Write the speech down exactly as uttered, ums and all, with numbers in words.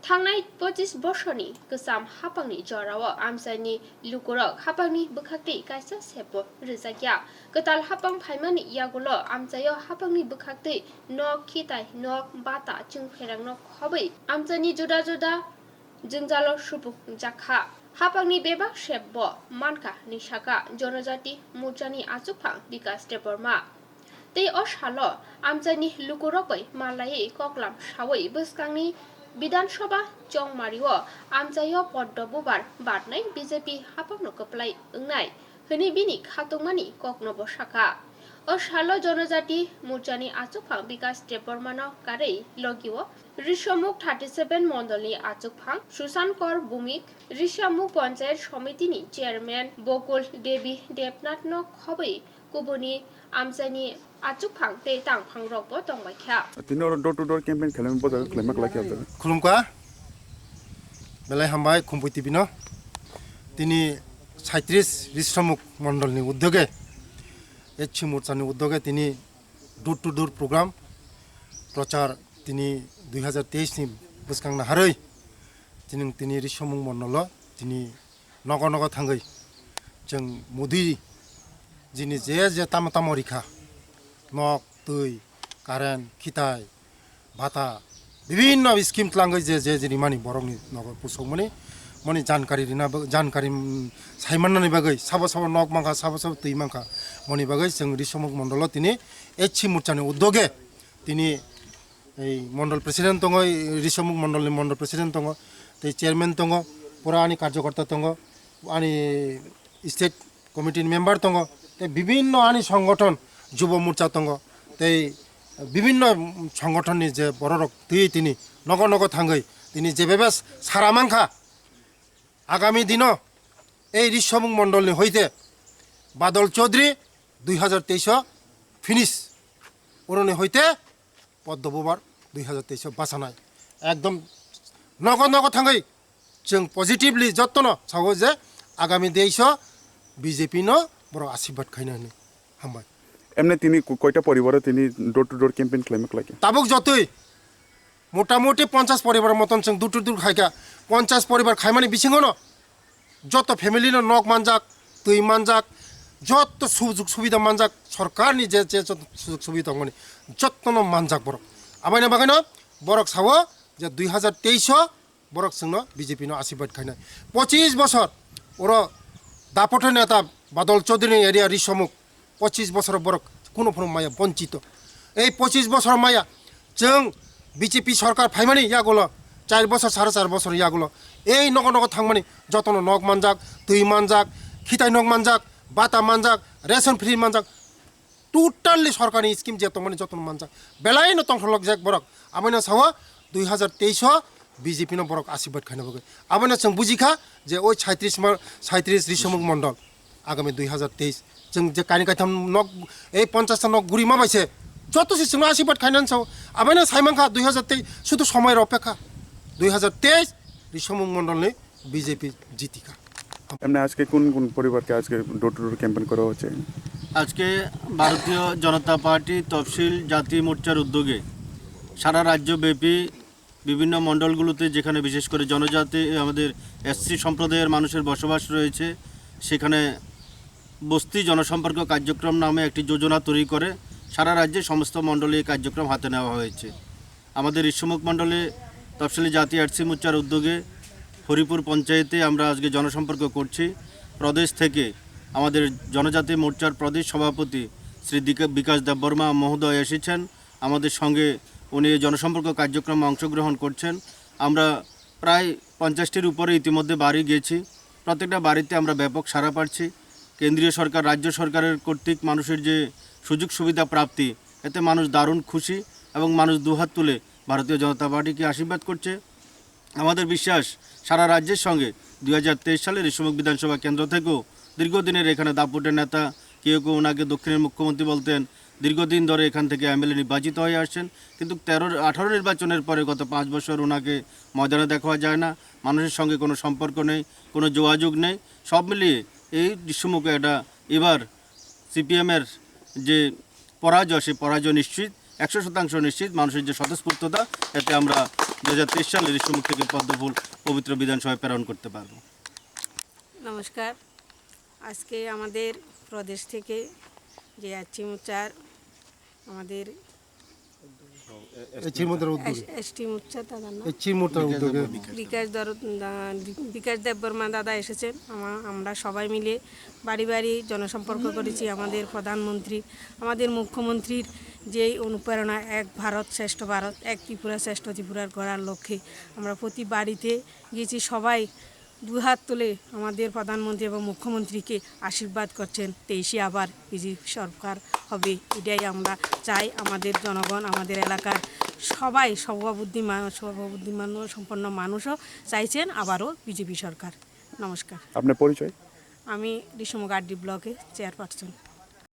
Thangnai pochis bosorni kwcham haphangni jorao amchaini lukurok haphangni bwkhaktwi kaisa sepbo rwjakya. Kwtal haphang phaimani yagulo amchaio haphangni bwkhaktwi nok, khitai nok, bata, chwngpherangno khobwi amchaini juda juda jwngjalo supung jakha. Haphangni bebak sepbo mankha hinwi sakha Jonojati Morchani achukphang Bikas Debbarma. Tei o salo amchaini lukurok bai malaiwi koklam sawi bwskangni Bidhan Sabha chongmario amchaio poddo bubar barnai B J P haphangno kwplai wngnai hwnwi bini khatungmani koknobo sakha. O salo Jonojati Morchani achukphang Bikas Debbarmano karwi logio Rishamukh thirty seven mondolni achukphang Susankor Bhumik, Rishamukh Panchayat Somitini Chairman Bokul Devi Debnathno khobwi kubuni amchaini achukphang tei tangphangrokbo tongbaikha. Tini oro door to door campaign khlaimani bo jaga khlaima kwlai khe o jaga. Khulumkha, belai hambai Khumpui T V no. Tini saitrish Rishamukh mondolni uddoge, H C Morchani uddoge tini door to door program prochar tini dui hazar teis ni bwskang naharwi tini, tini Rishamukh mondolo tini nogo nogo thangwi chwng Modi jini je je tamo tamo rikha, nok, twi, current, khitai, bata, bibinno scheme tlangwi je je je rimani borokni nogo pusokmani, moni jankari rina bag-, jankari, mm, saimannani bagwi sabo sabo nok mankha, sabo sabo twi mankha, moni bagwi chwng Rishamukh mondolo tini H C Morchani uddoge tini ei mondol president tongo, ei Rishamukh mondolni mondol president tongo, tei chairman tongo, pura ani karjokorta tongo, ani state committee ni member tongo, tei bibinno ani songothon, Jubo Morcha tongo, tei bibinno songothonni je bororok twi tini nogo nogo thangwi tini je bebes sara mankha. Agami dino ei Rishamukh mondolni hoite Badal Chaudhary dui hazar teis o finish, oroni hoite Poddo Bubar dui hazar teis o bachanai. Ekdom nogo nogo thangwi chwng positively jottono sago je agami teis o B J P no borok ashirbad khaina hwnwi. Hambai. Emne tini ko-, koita poribaro tini door to door campaign khlaima khlai khe? Tabuk jotoi motamoti ponchas poribar moton chwng door to door khaikha. Ponchas poribar khaimani bisingono joto family no nok manjak, twi manjak, joto sujug subida manjak, sorkarni je, je joto sujug subida tongmani, jottono manjak borok. Aboni bagwino borok sao je dui hazar teis o borok chwngno B J P no ashirbad khainai. Pochis bosor oro Dapoto neta Badal Chaudhary ni area Rishamukh, pochis bosor borok kuno phano maya bonchito. Ei pochis bosor maya chwng B J P sorkar phaimani yagulo, char bosor, sare char bosor yagulo ei nogo nogo thangmani jotono nok manjak, twi manjak, khitai nok manjak, bata manjak, ration free manjak, totally sorkarni scheme je tongmani jotono manjak. Belaino tongtholok jak borok. Aboino sao dui hazar teis o B J P no borok ashirbad khaina bagwi. Aboino chwng bujikha je oi saitrish ma-, saitrish Rishamukh mondol. Agami dui hazar teis chwng je kaini kaitham nok, ei ponchas ta nok guri ma baise, joto se chwngno ashirbad khainani sao. Aboino saimankha dui hazar teis, sudu somoi rok pekha. Dui hazar teis Rishamukh mondolni B J P jitikha. এমনি আজকে কোন কোন পরিবারকে আজকে door to ডোর ক্যাম্পেইন করা হচ্ছে? আজকে ভারতীয় জনতা পার্টি তফসিল জাতি মোর্চার উদ্যোগে সারা রাজ্যব্যাপী বিভিন্ন মণ্ডলগুলোতে, যেখানে বিশেষ করে জনজাতি, আমাদের এসসি সম্প্রদায়ের মানুষের বসবাস রয়েছে, সেখানে বস্তি জনসম্পর্ক কার্যক্রম নামে একটি যোজনা তৈরি করে সারা রাজ্যে সমস্ত মণ্ডলে এই কার্যক্রম হাতে নেওয়া হয়েছে। আমাদের ঋষ্যমুখ মণ্ডলে তফসিলি জাতি এসসি মোর্চার উদ্যোগে হরিপুর পঞ্চায়েতে আমরা আজকে জনসম্পর্ক করছি। প্রদেশ থেকে আমাদের জনজাতি মোর্চার প্রদেশ সভাপতি শ্রী দিকা-, বিকাশ দেববর্মা মহোদয় এসেছেন আমাদের সঙ্গে। উনি এই জনসম্পর্ক কার্যক্রমে অংশগ্রহণ করছেন। আমরা প্রায় পঞ্চাশটির উপরে ইতিমধ্যে বাড়ি গেছি। প্রত্যেকটা বাড়িতে আমরা ব্যাপক সাড়া পাচ্ছি। কেন্দ্রীয় সরকার, রাজ্য সরকারের কর্তৃক মানুষের যে সুযোগ সুবিধা প্রাপ্তি, এতে মানুষ দারুণ খুশি এবং মানুষ দুহাত তুলে ভারতীয় জনতা পার্টিকে আশীর্বাদ করছে। আমাদের বিশ্বাস, সারা রাজ্যের সঙ্গে দুই হাজার তেইশ সালের ঋষ্যমুখ বিধানসভা কেন্দ্র থেকেও দীর্ঘদিনের এখানে দাপুটের নেতা, কেউ কেউ ওনাকে দক্ষিণের মুখ্যমন্ত্রী বলতেন, দীর্ঘদিন ধরে এখান থেকে এমএলএ নির্বাচিত হয়ে আসছেন, কিন্তু তেরো আঠারো নির্বাচনের পরে গত পাঁচ বছর ওনাকে ময়দানে দেখা যায় না, মানুষের সঙ্গে কোনো সম্পর্ক নেই, কোনো যোগাযোগ নেই। সব মিলিয়ে এই ঋষ্যমুখে একটা এবার সিপিএমের যে পরাজয়, সেই পরাজয় নিশ্চিত, একশো শতাংশ নিশ্চিত। মানুষের যে স্বতঃস্ফূর্ততা, এতে আমরা দুই হাজার তেইশ সালে ঋষিমুখ থেকে পদ্মফুল পবিত্র বিধানসভায় প্রেরণ করতে পারবো। নমস্কার। আজকে আমাদের প্রদেশ থেকে যে এসটি মোর্চার আমাদের এসটি মোর্চার উদ্যোগে। এসটি মোর্চা দাদার নাম? এসটি মোর্চার উদ্যোগে। বিকাশ দর-, দা-, বিকাশ দেববর্মা দাদা এসেছেন। আমা-, আমরা সবাই মিলে বাড়ি বাড়ি জনসম্পর্ক করেছি। আমাদের প্রধানমন্ত্রী, আমাদের মুখ্যমন্ত্রীর যেই অনুপ্রেরণা, এক ভারত শ্রেষ্ঠ ভারত, এক ত্রিপুরা শ্রেষ্ঠ ত্রিপুরার গড়ার লক্ষ্যে আমরা প্রতি বাড়িতে গিয়েছি। সবাই দুহাত তুলে আমাদের প্রধানমন্ত্রী এবং মুখ্যমন্ত্রীকে আশীর্বাদ করছেন। তেইশে আবার বিজেপি সরকার হবে, এটাই আমরা চাই। আমাদের জনগণ, আমাদের এলাকার সবাই, শুভবুদ্ধিমান, শুভবুদ্ধিমান সম্পন্ন মানুষও চাইছেন আবারও বিজেপি সরকার। নমস্কার। আপনার পরিচয়? আমি ঋষিমুখ আরডি ব্লকে চেয়ারপারসন।